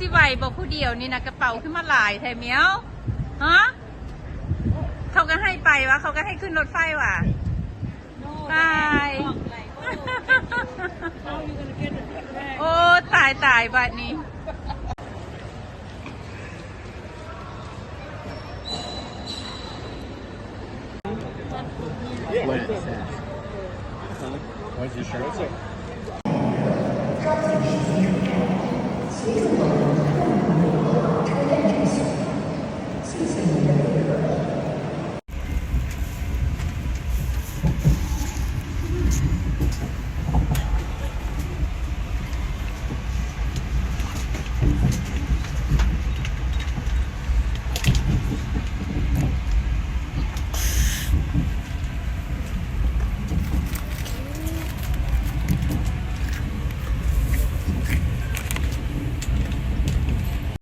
ຊິໄຫວບໍ່ຜູ້ດຽວນີ້ນະ? ກະເປົາຄືມາຫຼາຍແທ້ແມວ. ຮະ? ເຂົາກະໃຫ້ໄປວະ? ເຂົາກະໃຫ້ຂຶ້ນລົດໄຟວະ? ຕາຍ. ໂອ້ ຕາຍ ຕາຍບາດນີ້. Where's your shirt?